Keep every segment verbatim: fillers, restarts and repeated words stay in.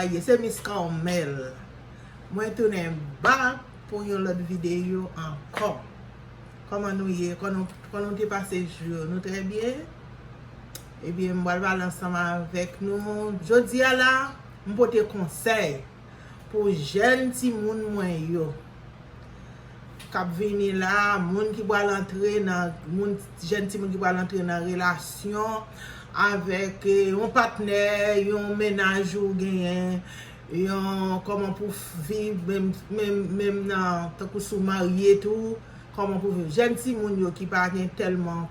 Ye, se Miss Carmel. Mwen tounen back pou yon lòt videyo ankò. Kòman nou ye? Kòman nou, kòman nou te pase jou yo? Nou trè byen? Ebyen, m pral pale ansanm avèk nou. Jodi a la, m pote konsèy pou jèn timoun mwen yo k ap vini la, moun ki pral antre nan, moun, jèn timoun ki pral antre nan relasyon avèk, eh, yon patnè, yon mennaj ou genyen, yon, kòman pou f-, viv, menm, menm, menm nan, tankou si w marye tou, kòman pou viv. Jèn timoun yo ki pa gen tèlman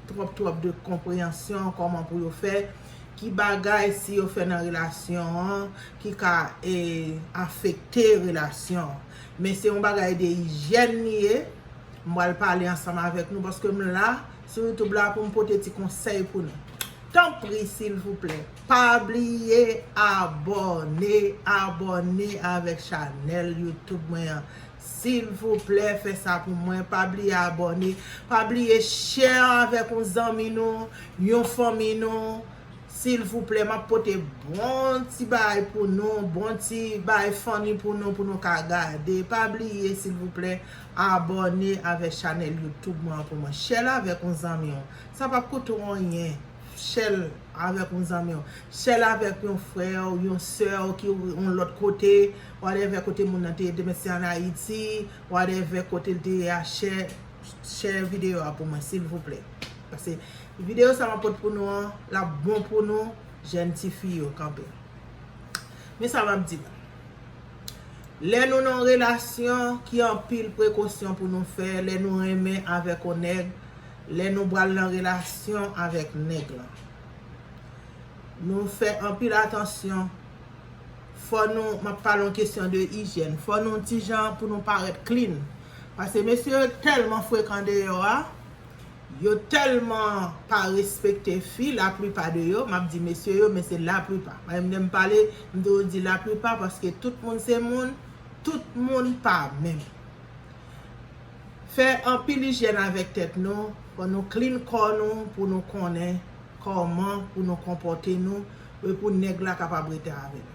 twòp, twòp de konpreyansyon, kòman pou yo fè, ki bagay si yo fè nan relasyon an, ki ka, eh, afekte relasyon an. Men se yon bagay de ijyèn li ye. M pral pale ansanm avèk nou paske m la sou YouTube la pou m pote ti konsèy pou nou. Tanpri, silvouplè, pa bliye abòne, abòne avèk chanèl YouTube mwen an. Silvouplè, fè sa pou mwen. Pa bliye abòne. Pa bliye share avèk yon zanmi nou, yon fanmi nou. Silvouplè, m ap pote bon ti bagay pou nou, bon ti bagay funny pou nou, pou nou ka gade. Pa bliye, silvouplè, abòne avèk chanèl YouTube mwen an pou mwen. Share l avèk yon zanmi w. Sa p ap koute w anyen. Share l avèk yon zanmi w. Share l avèk yon frè w, yon sè w ki yon lòt kote, whatever kote moun nan te ye, demen se ann Ayiti, whatever kote l te ye a, share, share videyo a pou mwen, silvouplè. Paske videyo sa m ap pote pou nou an, l ap bon pou nou, jèn tifi yo, kanpe. Men sa m ap di nou. Lè nou nan relasyon, ki anpil prekosyon pou nou fè, lè nou renmen avèk yon nèg, lè nou pral nan relasyon avèk nèg lan. Nou fè anpil atansyon. Fò nou, m ap pale yon kesyon de ijyèn. Fò nou ti jan pou nou parèt clean. Paske mesye yo tèlman frekan deyò a, yo tèlman pa respekte fi, laplipa de yo, m ap di mesye yo, men se laplipa. Paske m, lè m pale, m toujou di laplipa paske tout moun se moun, tout moun pa menm. Fè anpil ijyèn avèk tèt nou, fò nou clean kò nou pou nou konnen kòman pou nou konpòte nou e pou nèg la kapab rete avè nou.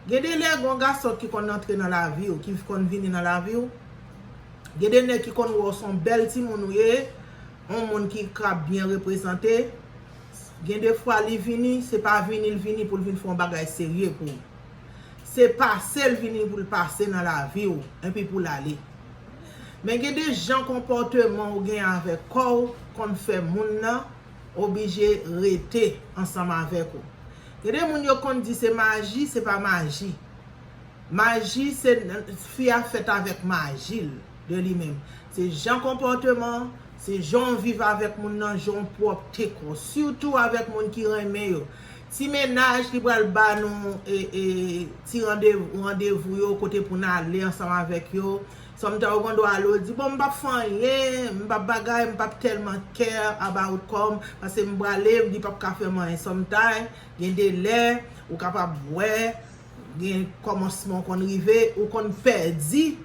Gen de lè, gen yon gason ki konn antre nan lavi w, ki konn vini nan lavi w. Gen de nèg ki konn wè w se yon bèl timoun ou ye, yon moun ki ka byen reprezante. Gen de fwa li vini, se pa vini l vini pou l vin fè yon bagay serye pou ou. Se pase l vini pou l pase nan lavi w, epi pou l ale. Men gen de jan konpòteman ou gen avèk kò w konn fè moun nan oblije rete ansanm avèk ou. Gen de moun yo konn di se maji, se pa maji. Maji, se, fi a fèt avèk maji l, de li menm. Se jan konpòteman, se jan w viv avèk moun nan, jan w pwòpte kò w. Sitou avèk moun ki renmen yo. Ti mennaj ki pral ba nou, e, e, ti randevou, randevou yo, kote pou n ale ansanm avèk yo. Sometimes ou gen dwa ale, w di, "Bon, m p ap fè anyen, m p ap bagay, m p ap tèlman care about kò m, paske m prale, m di p ap ka fè m anyen." Sometimes, gen de lè, ou kapab wè, gen kòmansman w konn rive, ou konn pèdi,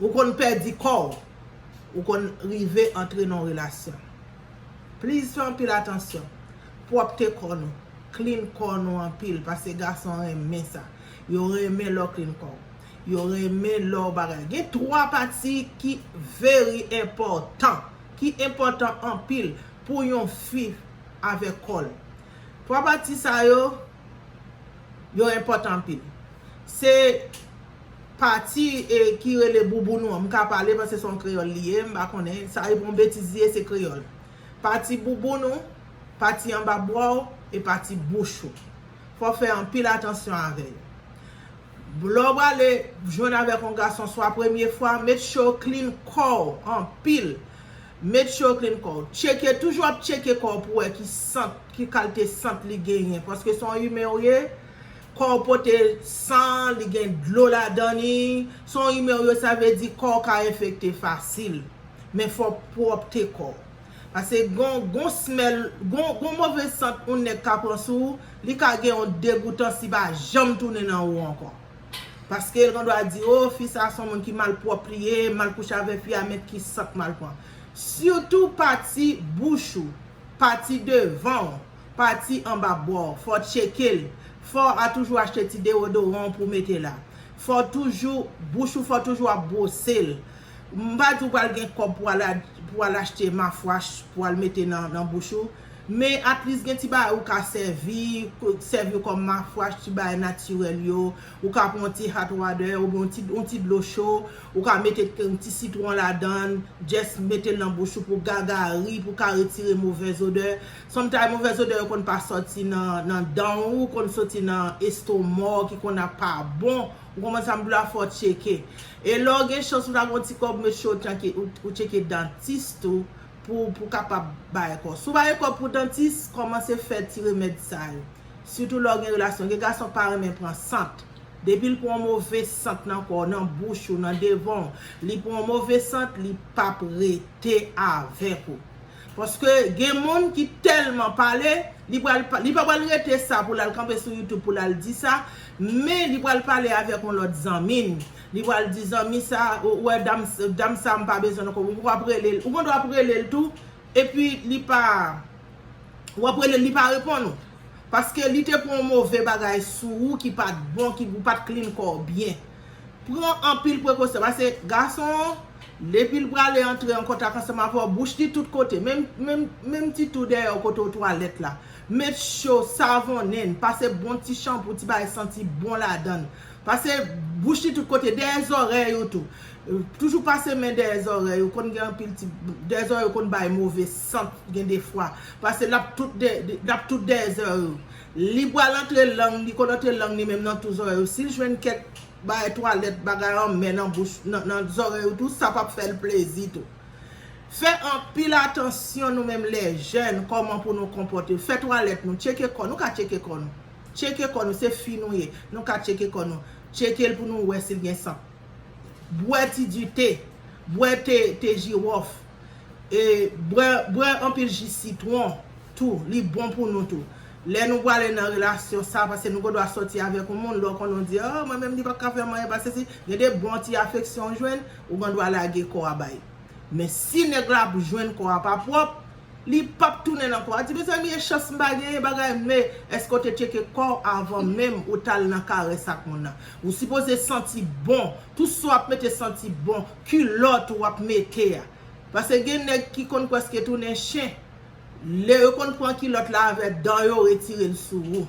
ou konn pèdi kò w, ou konn rive antre nan yon relasyon. Please fè anpil atansyon. Pwòpte kò nou. Clean kò nou anpil, paske gason renmen sa. Yo renmen lè w clean kò w. Yo renmen lè w bagay. Gen twa pati ki very enpòtan, ki enpòtan anpil pou yon fi avèk kò l. Twa pati sa yo, yo enpòtan anpil. Se pati, e, ki rele bouboun ou an. M ka pale paske se yon kreyòl li ye, m pa konnen. Sa e pa yon betiz li ye, se kreyòl. Pati bouboun ou, pati anba bra w, e pati bouch ou. Fò w fè anpil atansyon avè yo. Lè w prale jwenn avèk yon gason swa premye fwa, make sure clean kò w anpil. Make sure clean kò w. Tcheke, toujou ap tcheke kò w pou wè ki sant, ki kalite sant li genyen. Paske se yon imen w ye, kò w pote san, li gen dlo ladan li. Se yon imen w ye, sa vle di kò w ka enfekte fasil. Men fò w pwòpte kò w. Paske gon, gon smell, gon, gon move sant yon nèg ka pran sou ou, li ka gen yon degoutans, li pa janm tounen nan ou ankò. Paske l gen dwa di, "O, fi sa se yon moun ki malpwòp li ye, m al kouche avèk fi a, men ki sant m al pran." Sitou pati bouch ou, pati devan w, pati anba bra w, fò w tcheke l. Fò a toujou achte ti dewodoran pou mete la. Fò toujou, bouch ou fò toujou ap bwose l. M pa di w pral gen kòb pou al, pou al achte mafwach pou al mete nan, nan bouch ou. Men at least gen ti bagay ou ka sèvi, sèvi kòm mafwach, ti bagay natirèl yo. Ou ka pran yon ti hot water oubyen yon ti, yon ti dlo cho. Ou ka mete yon ti sitwon ladan, just mete l nan bouch ou pou gagari, pou ka retire movèz odè. Sometimes movèz odè yo konn pa sòti nan, nan dan ou, konn sòti nan estoma w ki konn ap pa bon. Ou konprann sa m di w la, fò w tcheke. E lè w gen chans ou ta gen yon ti kòb, make sure w tcheke, ou, ou tcheke dantis tou pou, pou kapab bay kòb. Si w pa gen kòb pou dantis, kòmanse fè ti remèd sa yo. Sitou lè w gen relasyon. Gen gason k pa renmen pran sant. Depi l pran yon move sant nan kò w, nan bouch ou, nan devan w, li pran yon move sant, li p ap rete avèk ou. Paske gen moun ki tèlman pale, li pral pa- li pa pral rete sa pou l al kanpe sou YouTube pou l al di sa, men li pral pale avèk yon lòt zanmi l. Li pral di zanmi sa, ou wè dam, dam sa m pa bezwen l ankò, ou ap rele l, ou gendwa ap rele l tou, epi li pa, w ap rele l, li pa reponn ou. Paske li te pran yon move bagay sou ou ki pa t bon, ki ou pa t clean kò w byen. Pran anpil prekosyon, paske gason an, depi l prale antre an kontak ansanm avè w, bouch li tout kote, menm, menm, menm ti tou dèyè w kote w twalèt la. Make sure savonnen, pase bon ti chanpou, ti bagay santi bon ladan l. Pase bouch li tout kote, dèyè zòrèy ou tou. Toujou pase men dèyè zòrèy ou, konn gen anpil ti, dèyè zòrèy ou konn bay move sant gen defwa. Pase l ap tout dè, l ap tout dèyè zòrèy ou. Li pral antre lang, li konn antre lang li menm nan tou zòrèy ou. Si l jwenn kèk bagay twalèt, bagay anmè nan bouch, nan, nan zòrèy ou tou, sa p ap fè l plezi tou. Fè anpil atansyon nou menm lè jèn, kòman pou nou konpòte. Fè twalèt nou, tcheke kò nou, ka tcheke kò nou. Tcheke kò nou, se fi nou ye, nou ka tcheke kò nou. Tcheke l pou nou wè si l gen sant. Bwè ti dite, bwè te, te jiwòf, e bwè, bwè anpil ji sitwon tou, li bon pou nou tou. Lè nou prale nan relasyon sa, paske nou gendwa sòti avèk yon moun, lè w konnen w di, oh, mwen menm li pa ka fè m anyen, pa sesi, gen de bon ti afeksyon w jwenn, ou gendwa lage kò a bay. Men si nèg la ap jwenn kò a pa pwòp, li p ap tounen nan kò a. Di, mezanmi, e chans m pa genyen bagay, men èske w te tcheke kò w avan menm ou t al nan karès ak moun nan? Ou sipoze santi bon. Tout sa w ap mete santi bon. Kilòt ou ap mete a. Paske gen nèg ki konn prèske tounen chen. Lè yo konn pran kilòt la avè dan yo retire l sou ou.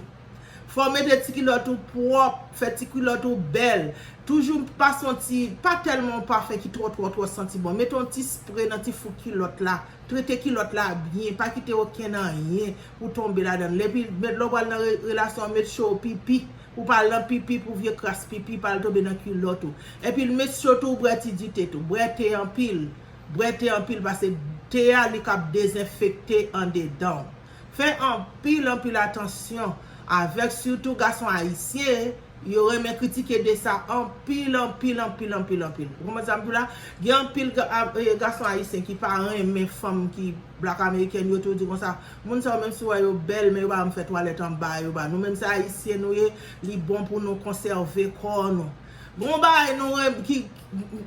Fò w mete ti kilòt ou pwòp, fè ti kilòt ou bèl. Toujou pa santi, pa tèlman yon pafen ki twò, twò, twò santi bon. Mete yon ti spre nan ti fou kilòt la. Trete kilòt la byen, pa kite okenn anyen pou tonbe ladan l. Epi, lè w pral nan re- relasyon an, make sure w pipi. Pou pa al nan pipi, pou vye kras pipi pa al tonbe nan kilòt ou. Epi make sure tou w bwè ti dite tou. Bwè te anpil. Bwè te anpil, paske te a, li k ap dezenfekte andedan w. Fè anpil, anpil atansyon avèk, sitou gason ayisyen, yo renmen kritike de sa anpil, anpil, anpil, anpil, anpil. Ou konprann sa m di w la? Gen anpil ga- a- e, gason ayisyen ki pa renmen fanm ki blak amerikèn, yo tou di konsa, moun sa yo, menm si w wè yo bèl, men yo pa renmen fè twalèt anba yo ba. Nou menm se ayisyen nou ye, li bon pou nou konsève kò nou. Gon bagay nou renm- ki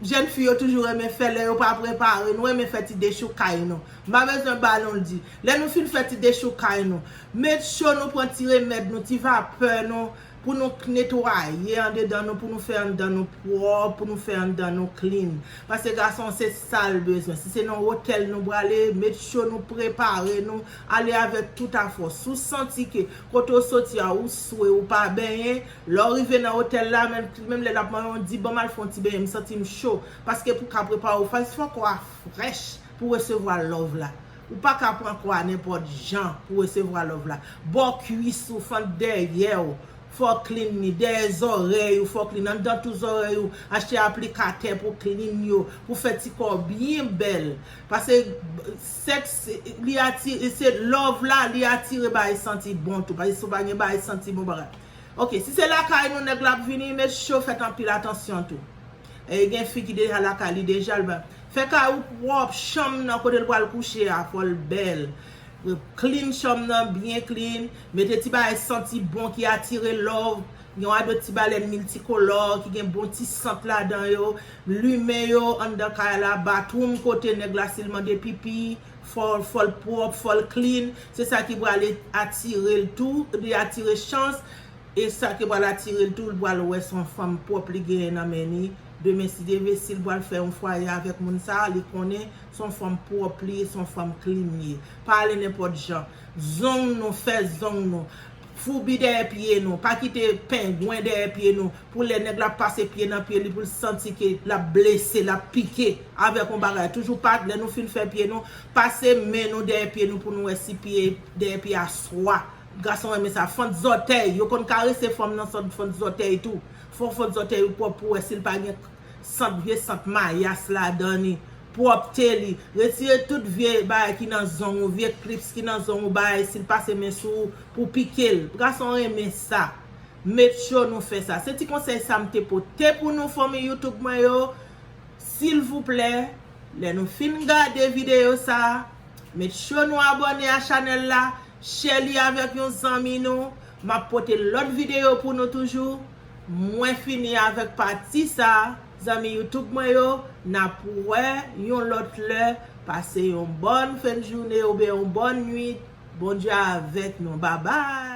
jèn fi yo toujou renmen fè lè yo pa prepare, nou renmen fè ti dechoukay nou. M pa bezwen ba nou l di. Lè nou fin fè ti dechoukay nou, make sure nou pran ti remèd nou, ti vapè nou, pou nou k- netwaye andedan nou, pou nou fè anndan nou pwòp, pou nou fè anndan nou clean. Paske gason se sa l bezwen. Si se nan otèl nou prale, make sure nou prepare nou, ale avèk tout afè w. Si w santi ke kote w soti a, ou swe, ou pa benyen, lè w rive nan otèl la, menm, menm lè l ap mande w, di, ban m al fè yon ti benyen, m santi m cho. Paske pou ka prepare w, fò, fò kò a frèch pou resevwa love la. Ou pa ka pran kò a nenpòt jan pou resevwa love la. Bò kwis ou, fant dèyè w, fò w clean li, dèyè zòrèy ou, fò w clean, anndan tou zòrèy ou, achte aplikatè pou clean yo, pou fè ti kò w byen bèl. Paske sèks, li atire, se love la, li atire bagay santi bon tou. Paske si w pa gen bagay santi bon, bagay. Ok, si se lakay nou nèg la ap vini, make sure w fè anpil atansyon tou. E gen fi ki deja lakay li deja, l ba- fè kay ou pwòp, chanm nan kote l pral kouche a, fò l bèl. Clean chanm nan, byen clean. Mete ti bagay santi bon ki atire love. Yon ado ti balèn miltikolò ki gen bon ti sant ladan yo. Limen yo anndan kay la, bathroom kote nèg la si l mande pipi, fò, fò l pwòp, fò l clean. Se sa ki prale atire l tou, li atire chans. E sa ki pral atire l tou, l pral wè se yon fanm pwòp li genyen nan men li. Demen, si Dye vle, si l pral fè yon fwaye avèk moun sa a, li konnen se yon fanm pwòp li ye, se yon fanm clean li ye. Pa ale nenpòt jan. Zong nou, fè zong nou. Foubi dèyè pye nou. Pa kite pengwen dèyè pye nou. Pou lè nèg la pase pye nan pye li, pou l santi ke l ap blese, l ap pike avèk yon bagay. Toujou pa, lè nou fin fè pye nou, pase men nou dèyè pye nou pou nou wè si pye, dèyè pye a swa. Gason renmen sa. Fant zòtèy. Yo konn karese fanm nan sant, fant zòtèy tou. Fò fant zòtèy ou pwòp pou wè si l pa gen sant, vye sant mayas ladan li. Pwòpte li. Retire tout vye bagay ki nan zong ou, vye klips ki nan zong ou, bagay si l pase men sou ou pou pike l. Gason renmen sa. Make sure nou fè sa. Se ti konsèy sa m te pote pou nou, fanmi YouTube mwen yo. Silvouplè, lè nou fin gade videyo sa a, make sure nou abòne a chanèl la, share li avèk yon zanmi nou. M ap pote lòt videyo pou nou toujou. Mwen fini avèk pati sa a, zanmi YouTube mwen yo. N ap wè yon lòt lè. Pase yon bòn fen jounen oubyen yon bòn nwit. Bondye avèk nou. Babay!